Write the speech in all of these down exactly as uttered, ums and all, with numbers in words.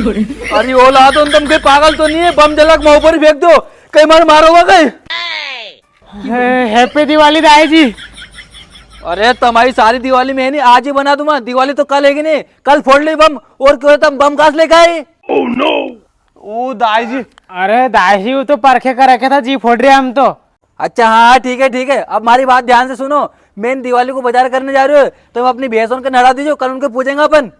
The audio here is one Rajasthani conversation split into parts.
अरे ओ लादो, तुम कोई पागल तो नहीं है? बम जला के मां ऊपर ही फेंक दो, कई मारे मारोगा कई? हे-, Happy Diwali दाई जी। अरे तुम्हारी सारी दिवाली मैं नहीं आज ही बना दूंगा, दिवाली तो कल हैगी नहीं, कल फोड़ ली बम। और क्यों रे, तम बम कां से लेके आए? ओ दाई जी। अरे दाई जी, वो तो परखे कर रखे था जी, फोड़ रहे हम तो। अच्छा हाँ, ठीक है ठीक है, अब हमारी बात ध्यान से सुनो। मैं दिवाली को बाजार करने जा रही हूँ, तुम अपनी भैंसों के नहला दीजो, कल उनके पूजेंगा अपन।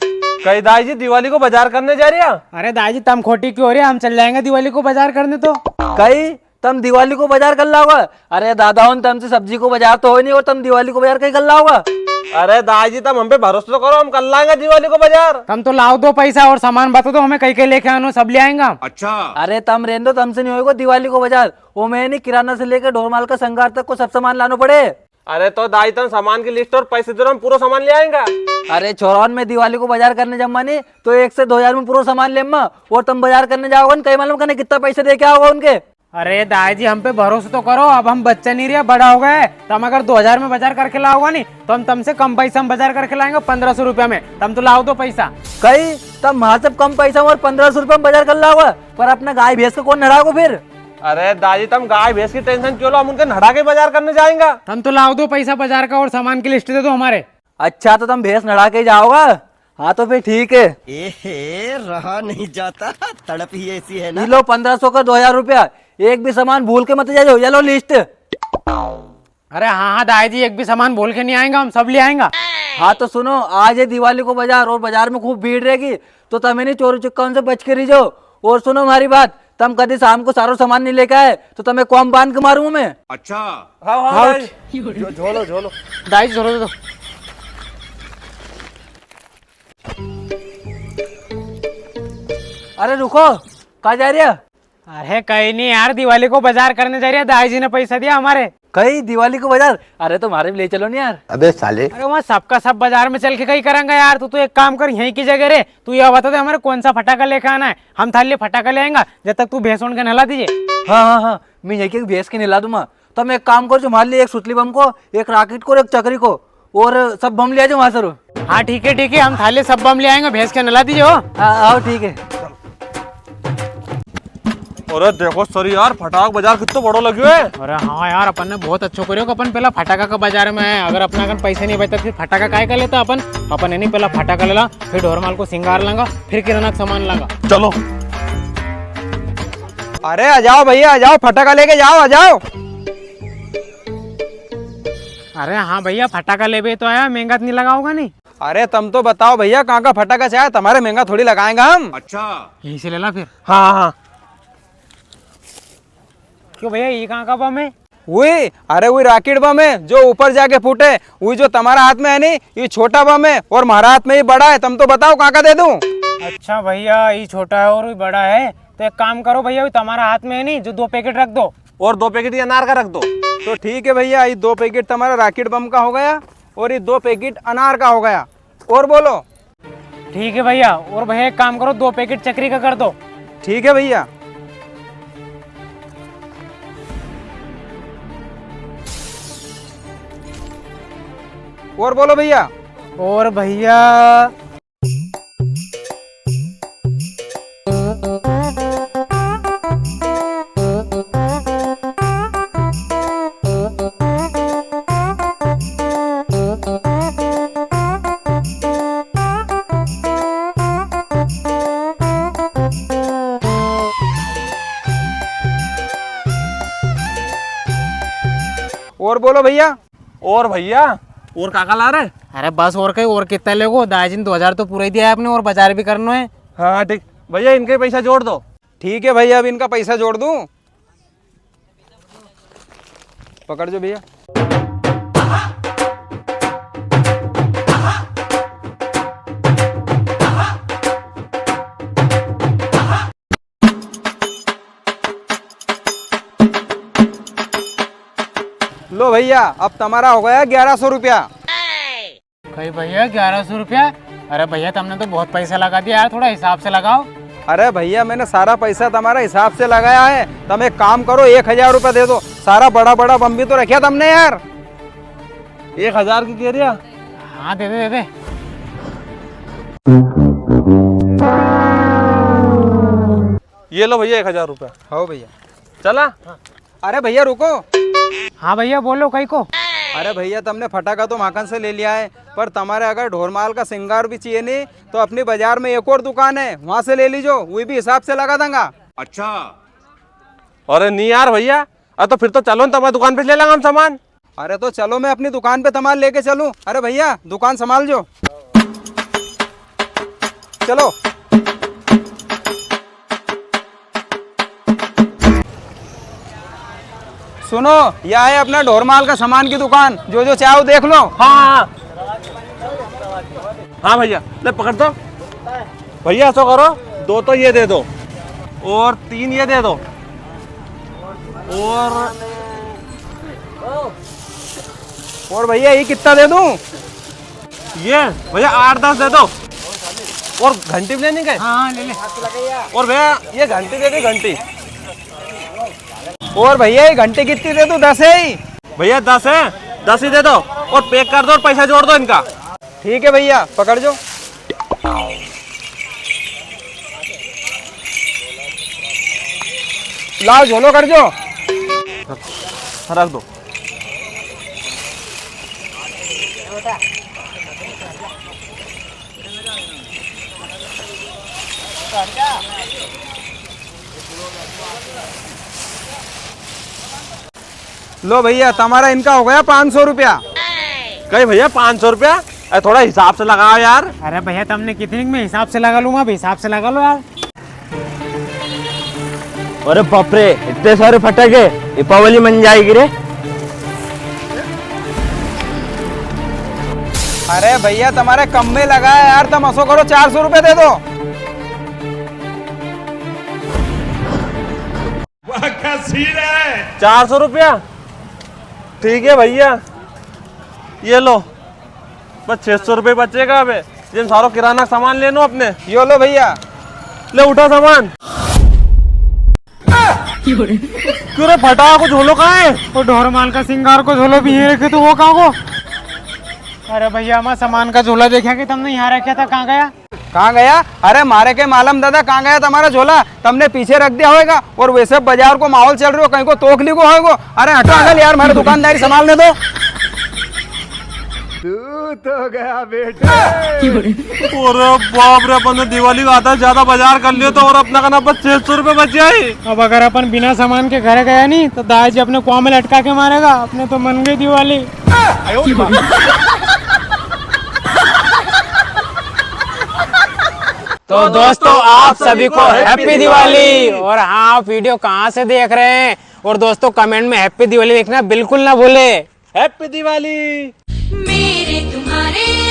कई दाई जी, दिवाली को बाजार करने जा रही है? अरे दाई जी, तम खोटी क्यों हो रहे, हम चल जाएंगे दिवाली को बाजार करने तो। कई तम दिवाली को बाजार कर लाओगा? अरे दादा, उन तमसे सब्जी को बाजार तो हो नहीं, और तम दिवाली को बाजार कई कर लाओगा? अरे दाई जी, तम हम पे भरोसा तो करो, हम कर लाएंगे दिवाली को बाजार। तम तो लाओ दो पैसा और सामान बता दो हमें, कई कई लेके आनो, सब ले आएंगे हम। अच्छा। अरे तम रहने दो, तमसे नहीं होएगा दिवाली को बाजार। वो मैं नहीं, किराना से लेके ढोर माल का संगार तक को सब सामान लानो पड़े। अरे तो दाई, तम सामान की लिस्ट और पैसे दो, हम पूरा सामान ले आएंगे। अरे छोराओन, मैं दिवाली को बाजार करने जम्मा नहीं तो एक से दो हजार में पूरा सामान लेम्मा, और तम बाजार करने जाओगा न, कई मालूम कने कितना पैसे दे के आओगा उनके। अरे दाई जी, हम पे भरोसा तो करो, अब हम बच्चा नहीं रहे, बड़ा हो गए, तम अगर दो हजार में बाजार करके लाओगा नहीं तो हम तमसे कम पैसा में बाजार करके लाएंगे, पन्द्रह सौ रुपया में। तम तो लाओ दो पैसा। कई तम म्हारे से कम पैसा में और पन्द्रह सौ रुपया में बाजार कर लाओगा, पर अपना गाय भैंस को कौन नहलाओगा फिर? अरे दाई जी, तम गाय भैंस की टेंशन क्यों लो, हम उनके नहला के बाजार करने जाएंगे। तम तो लाओ दो पैसा बाजार का और सामान की लिस्ट दे दो हमारे। अच्छा, तो तम भैंस नहला के जाओगा? हाँ, तो फिर ठीक है। ए हे, रहा नहीं जाता, तड़प ही ऐसी है ना। ये लो पन्द्रह सौ का दो हजार रुपया, एक भी सामान भूल के मत जाजो। ये लो लिस्ट। अरे हाँ, हाँ, दाई जी, एक भी सामान भूल के नहीं आएंगे, हम सब ले आएंगे। हाँ, तो सुनो, आज है दिवाली को बाजार और बाजार में खूब भीड़ रहेगी, तो तमें नहीं चोर उचक्का उनसे बच के रहीजो। और सुनो हमारी बात, तम कदी शाम को सारो सामान नहीं लेके आए, तो तमें कॉम बांध के मारूंगा मैं। अच्छा। हाँ, हाँ, हाँ, दाई। झो-, झोलो, झोलो। दाई जी, झोलो दे दो। अरे रुको, कहाँ जा रही है? अरे कहीं नहीं यार, दिवाली को बाजार करने जा रही है, दाई जी ने पैसा दिया हमारे। कई दिवाली को बाजार? अरे तो म्हारे भी ले चलो नी यार। अबे साले। अरे वहाँ सबका सब बाजार में चल के कई करांगा यार, तू तो एक काम कर, यहीं की जगह रे, तू या बता दे हमारे कौन सा फटाका लेके आना है, हम थारे लिए फटाका ले आएंगा, जब तक तू भैंस होन के नहला दीजे। हाँ, हाँ, हाँ, मैं यहीं के भैंस के नहला दूंगा। तम एक काम करजो, म्हारे लिए एक सुतली बम को, एक राकेट को और एक चकरी को, और सब बम ले आजो वहां से रो। हाँ, ठीक है, ठीक है, हम थारे लिए सब बम ले आएंगे, भैंस के नहला दीजे हो। हाँ, आओ, ठीक है। अरे देखो सर यार, फटाका बाजार कितनो बड़ो लग्यो है। अरे हाँ यार, अपन ने बहुत अच्छो करियो कि अपन पहला फटाका का बाजार में आए। अगर अपना कन पैसा नहीं बचता, फिर फटाका काय कर लेता अपन? अपन है नहीं, पहला फटाका ले ला, फिर ढोर माल को सिंगार लांगा, फिर किराना का सामान लांगा। चलो। अरे आ जाओ भैया, आ जाओ, फटाका लेके जाओ, आ जाओ। अरे हाँ भैया, फटाका लेबे तो आया, महंगा तो नहीं लगाओगा नहीं? अरे तम तो बताओ भैया, कहाँ का फटाका चाहे, तमारे महंगा थोड़ी लगाएंगा हम। अच्छा। यहीं से ले ला फिर। हाँ, हाँ। क्यों भैया, ये कहाँ का बम है? वही, अरे वही राकेट बम है जो ऊपर जाके फूटे, वही जो तमारा हाथ में है नी, ये छोटा बम है और म्हारा हाथ में ये बड़ा है। तम तो बताओ कहाँ का दे दूं? अच्छा भैया, ये छोटा है और भी बड़ा है, तो एक काम करो भैया, ये तमारा हाथ में है नी, जो दो पैकेट रख दो। और दो पैकेट ये अनार का रख दो। तो ठीक है भैया, ये दो पैकेट तमारा राकेट बम का हो गया और ये दो पैकेट अनार का हो गया। और बोलो। ठीक है भैया, और भैया एक काम करो, दो पैकेट चकरी का कर दो। ठीक है भैया। और बोलो भैया। और भैया। और बोलो भैया। और भैया, और काका ला रहे? अरे बस, और कई, और कितना लेगो? दाई जी ने दो हजार तो पूरा ही दिया है अपने, और बाजार भी करनो है। हाँ, ठीक। भैया, इनके पैसा जोड़ दो। ठीक है भैया, अब इनका पैसा जोड़ दूं। पकड़ जो भैया। लो भैया, अब तमारा हो गया ग्यारह सौ रुपया। कई भैया, ग्यारह सौ रुपया? अरे भैया, तमने तो बहुत पैसा लगा दिया यार, थोड़ा हिसाब से लगाओ। अरे भैया, मैंने सारा पैसा तमारा हिसाब से लगाया है। तम एक काम करो, एक हजार रुपया दे दो, सारा बड़ा बड़ा बम भी तो रखा तमने यार। एक हजार की कह रिया? हाँ, दे दे, दे दे। ये लो भैया, एक हजार रुपया। हो भैया। चला? अरे भैया रुको। हाँ भैया बोलो, कई को? अरे भैया, तमने फटाका तो माखन से ले लिया है, पर तमारे अगर ढोरमाल का सिंगार भी चाहिए नी, तो अपनी बाजार में एक और दुकान है, वहाँ से ले लीजो, वो भी हिसाब से लगा देंगा। अच्छा। अरे नी यार भैया, अरे तो फिर तो चलो ना, तमारी दुकान पे से ले लांगा हम सामान। अरे तो चलो, मैं अपनी दुकान पे तमारे लेके चलूं। अरे भैया, दुकान संभाल जो। चलो। सुनो, या है अपना ढोरमाल का सामान की दुकान, जो जो चाहो देख लो। हाँ, हाँ, हाँ। हाँ भैया, ले पकड़ तो। भैया, ऐसा करो, दो तो ये दे दो और तीन ये दे दो। और, और भैया, ये कितना दे दूं? ये भैया, आठ दस दे दो। और घंटी भी लेनी के? हाँ, हाँ, ले ले। और भैया, ये घंटी दे दो, घंटी। और भैया, ये घंटी कितनी दे दूं? दस है ही। भैया, दस है, दस ही दे दो और पैक कर दो और पैसा जोड़ दो इनका। ठीक है भैया, पकड़ जो। लाओ, झोलो कर जो। रख दो। लो भैया, तमारा इनका हो गया पाँच सौ रुपया। कई भैया, पाँच सौ रुपया? अरे, थोड़ा हिसाब से लगाओ यार। अरे भैया, तमने कितनी में हिसाब से लगा लूंगा, अब हिसाब से लगा लो यार। अरे बाप रे, इतने सारे फटाके, दीपावली मन जाएगी रे। अरे भैया, तमारे कम में लगा है यार, तम असो करो, चार सौ रुपया दे दो। वाह, क्या सीन है। चार सौ रुपया? ठीक है भैया, ये लो, बस छह सौ रुपये बचेगा अबे, जिन सारो किराना सामान लेनो अपने। यो लो भैया। ले उठा सामान। क्यों रे फटा, को झोलो कहाँ है? वो ढोर माल का सिंगार को झोलो भी यहीं रखे, तो वो कहाँ को? अरे भैया, हमारा सामान का झोला देखा कि तमने यहाँ रखा था, कहाँ गया? कहाँ गया? अरे मारे के मालूम दादा, कहाँ गया तमारा झोला? तमने पीछे रख दिया होएगा, और वैसे बाजार को माहौल चल रहो, कहीं को तोख ली को होएगो। अरे हटो अंकल यार, मारे दुकानदारी संभालने दो। तू तो गया बेटा। अरे बाप रे, अपन ने दिवाली का आधा से ज्यादा बाजार कर लियो तो और अपना कना बस छह सौ रुपये बच जाए। अब अगर अपन बिना सामान के घर गया नी तो दाई जी अपने कुआं में लटका के मारेगा। अपने तो मन गई दिवाली। तो दोस्तों, आप सभी को Happy दिवाली। और हाँ, आप वीडियो कहाँ से देख रहे हैं? और दोस्तों, कमेंट में Happy दिवाली लिखना बिल्कुल ना भूले। Happy दिवाली। मेरे तुम्हारे